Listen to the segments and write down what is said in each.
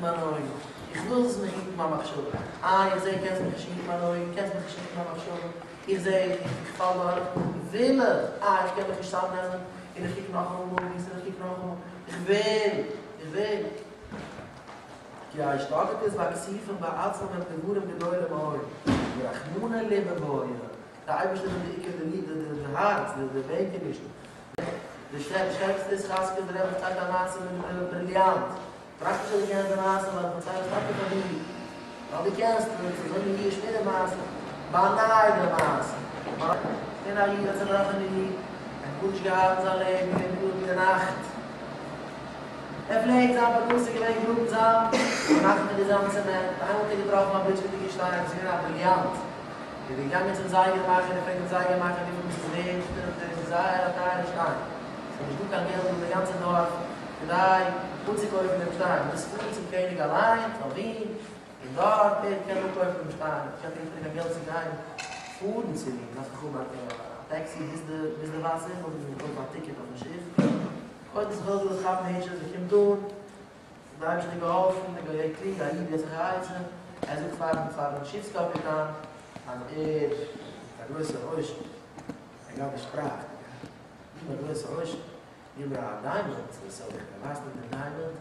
מיינע אויגן, איך וויל זאלסט מיך היטן מיין מחשבה, איי איך זע קענסט מיך נישט היטן מיינע אויגן, קענסט מיך נישט היטן מיין מחשבה, איך זע איך פאל דורך, וויל איך, איי איך קען מיך נישט צאמנעמען, און איך קוק נאכאמאל movies און איך קוק נאכאמאל, איך וויל, איך וויל. כי ההשתוקקות והכיסופים בעצמם הם דברים גדולים מאוד, ורחמנא ליבא בעי, דער אייבערשטער וויל בעיקר די ליבע, די הארץ, די בענקענישן. די שענסטע התחזקות, דער רבי פארציילט א מעשה מיט די בריליאנט. טראכט נישט אז דו קענסט די מעשה, ווייל איך פארצייל עס טאקע פאר דיר, ווייל דו קענסט עס, ס'איז אזוי מיואש מיט די מעשה. באניי די מעשה. און א איד, א צעבראכענער איד, ער האט גארנישט געהאט אין זיין לעבן, געווען פטור ווי די נאכט. ער פלעגט זיין פרנסה געווען גראבן זאמד, און מאכן פון די זאמד צעמענט. איינמאל האט ער געטראפן א בליטשעדיגע שטיין, עס איז געווען א בריליאנט. איז ער געגאנגען צום זייגער מאכער און פרעגט דעם זייגער מאכער וויפיל דאס איז ווערד, זאגט ער אים דאס איז זייער א טייערע שטיין, ס'איז נישט דא קיין געלט אין די גאנצע דארף כדי אפצוקויפן דעם שטיין, מ'מוז פארן צום קעניג אליין, קיין ווין, און דארט ער קען אפקויפן דעם שטיין, איך האב נישט קיין געלט צו גיין פארן צו ווין, דארף איך האבן א טעקסי ביז די ביז די וואסער, נאכדעם מוז איך קויפן א ticket אויפן שיף, קודם זיך אויס כאפן היטשעס, ער קומט אן. האט דער אייבערשטער געהאלפן, דער גוי קלוג, א איד געבט זיך א עצה, ער זאגט פארן פארן שיפס קאפיטאן אז ער איז א גרויסער עושר, ער גייט די שפראך, איך בין א גרויסער עושר, איך בין א diamond, סאו איך ווייס נישט דעם diamond,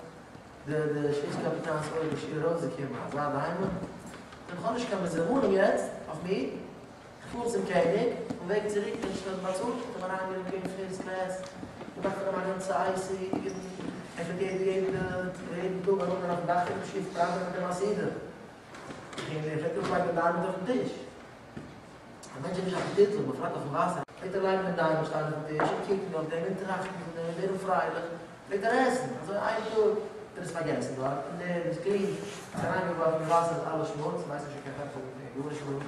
די די שיפס קאפיטאן'ס אויג איז שיער ארויסגעקומען, אזא diamond? איך האב נישט קיין מזומנים יעצט אויף מיר, כ'פאר צום קעניג, און וועג צוריק ווען שוין באצאלט האט ער מיר אריינגענומען קעגן first class, געמאכט פון אים א גאנצע עסק, געגעבן ער פלעגט יעדן יעדן טאג ארויפגיין אויפן דאך פונעם שיף פראווענען מיט אים א סעודה, און ער פלעגט אויך לייגן דעם diamond אויפן טיש. א מענטש איז נישט אויפן טיטל, בפרט אויפן וואסער. פלעגט ער לייגן דעם diamond שטיין אויפן טיש און קוקן אויף דעם און טראכטן פון דעם און ווערן פרייליך, פלעגט ער עסן, אזוי איין טאג האט ער עס פארגעסן דארט, און דער איז קלוג, עס אריינגעווארפן אין וואסער מיט אלע שמוץ, ווייסט נישט קיין פעפער גארנישט האבן.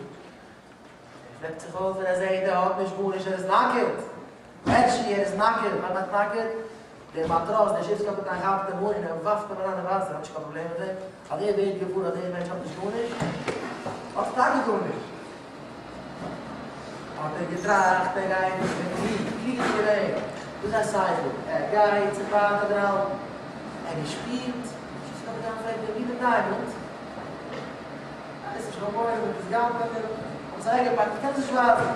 ער שלעפט זיך אויף און ער זעהט ער האט נישט גארנישט ער איז נאקעט! הערשי ער איז נאקעט! ווער מאכט נאקעט? דער מאטראס, דער שיפס קאפיטאן כאפט אים אן און ער ווארפט אים אריין אין וואסער, האט נישט קיין פראבלעם מיט דעם, אז ער ווערט געוואר אז דער מענטש האט נישט גארנישט, האט ער טאקע גארנישט. האט ער געטראכט ער גייט נישט ווערן קלוג, קלוג איז געווען, דאס הייסט שכל, ער גייט זיך ווייטער דערהאלטן, ער געשפירט, שיפס קאפיטאן פרעגט אים ווי דער diamond? ווייס נישט, כ'האב מורא מ'וועט עס גנב'ענען, האב עס אוועקגעפאקט, איך קען עס נישט ווייזן.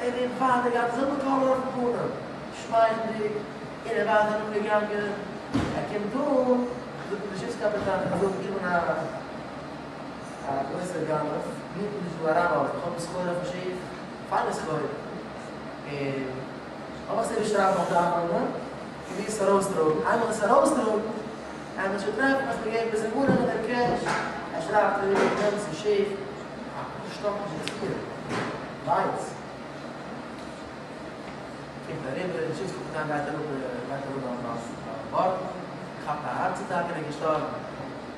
ער איז ווייטער געהאט די זעלבע קאלער אויפן פנים, שמייכלדיג, און ער ווייטער אנגעגאנגען. ער קומט אן, זאגט אים דער שיפס קאפיטאן, איך זאג, איך בין א א גרויסער גנב, מיר טאר נישט דא אריינלאזן, איך האב סחורה אויפן שיף, פיינע סחורה, און לאמיך עס איבערשרייבן אויף דיין נאמען, און דו וועסט עס ארויסטראגן, איינמאל עס ארויסטראגן, ער וועט שוין טרעפן אז מ'געבט מזומנים אדער cash, ער שרייבט אריבער דעם גאנצן שיף, א פאר שטאקן שוין צו lights. קומט אריבער, די שיפס קאפיטאן גייט אראפ גייט אראפ ביים בארטן, כאפט א הארץ אטאקע און איז געשטארבן.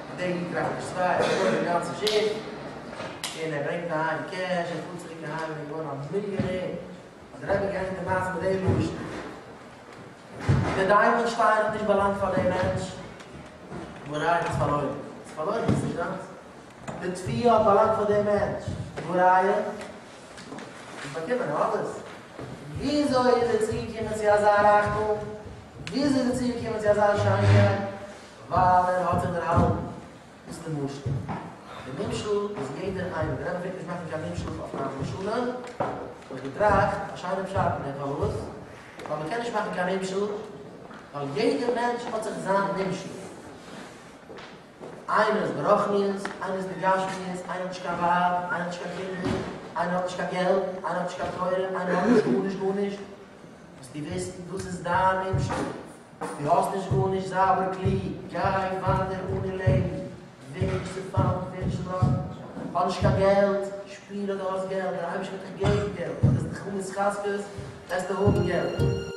און דער איד טראכט נישט צוויי, ער פארקויפט דעם גאנצן שיף, און ער ברענגט אהיים cash, ער פארט צוריק אהיים און איז געווארן א מיליאנער. האט דער רבי געענדיגט די מעשה מיט דעם לשון. די diamond שטיין האט נישט באלאנגט פאר דעם מענטש, והא ראיה האט עס פארלוירן, עס פארלוירן איז נישט דיינס, די תביעה האט באלאנגט פאר דעם מענטש, והא ראיה האט באקומען אלעס, וויאזוי איז ער צוגעקומען צו אזא רייכטום? וויאזוי איז ער צוגעקומען צו אזא שיינקייט? ווייל ער האט זיך דערהאלטן. וואס איז די משל? די נמשל איז יעדער איינער, דער רבי פלעגט נישט מאכן קיין נמשל אויף מיין משלים, האב איך געטראכט א שיינעם פשט אין דעם, פארוואס? ווייל מען קען נישט מאכן קיין נמשל, ווייל יעדער מענטש האט זיך זיין נמשל. איינער איז ברוחניות, איינער איז בגשמיות, איינער האט נישט קיין ווייב, איינער האט נישט קיין קינדער, איינער האט נישט קיין געלט, איינער האט נישט קיין תורה, איינער האט נישט גארנישט גארנישט. זאלסטו וויסן, דאס איז דיין נמשל. דו האסט נישט גארנישט, זיי אבער קלוג, גיי ווייטער אן אין לעבן, ווער נישט צופאלן, ווער נישט צובראכן, האב נישט קיין געלט, שפיר אז דו האסט געלט, דער אייבערשטער וועט דיך געבן געלט, אז דו וועסט דיך האבן התחזקות, וועסטו האבן געלט.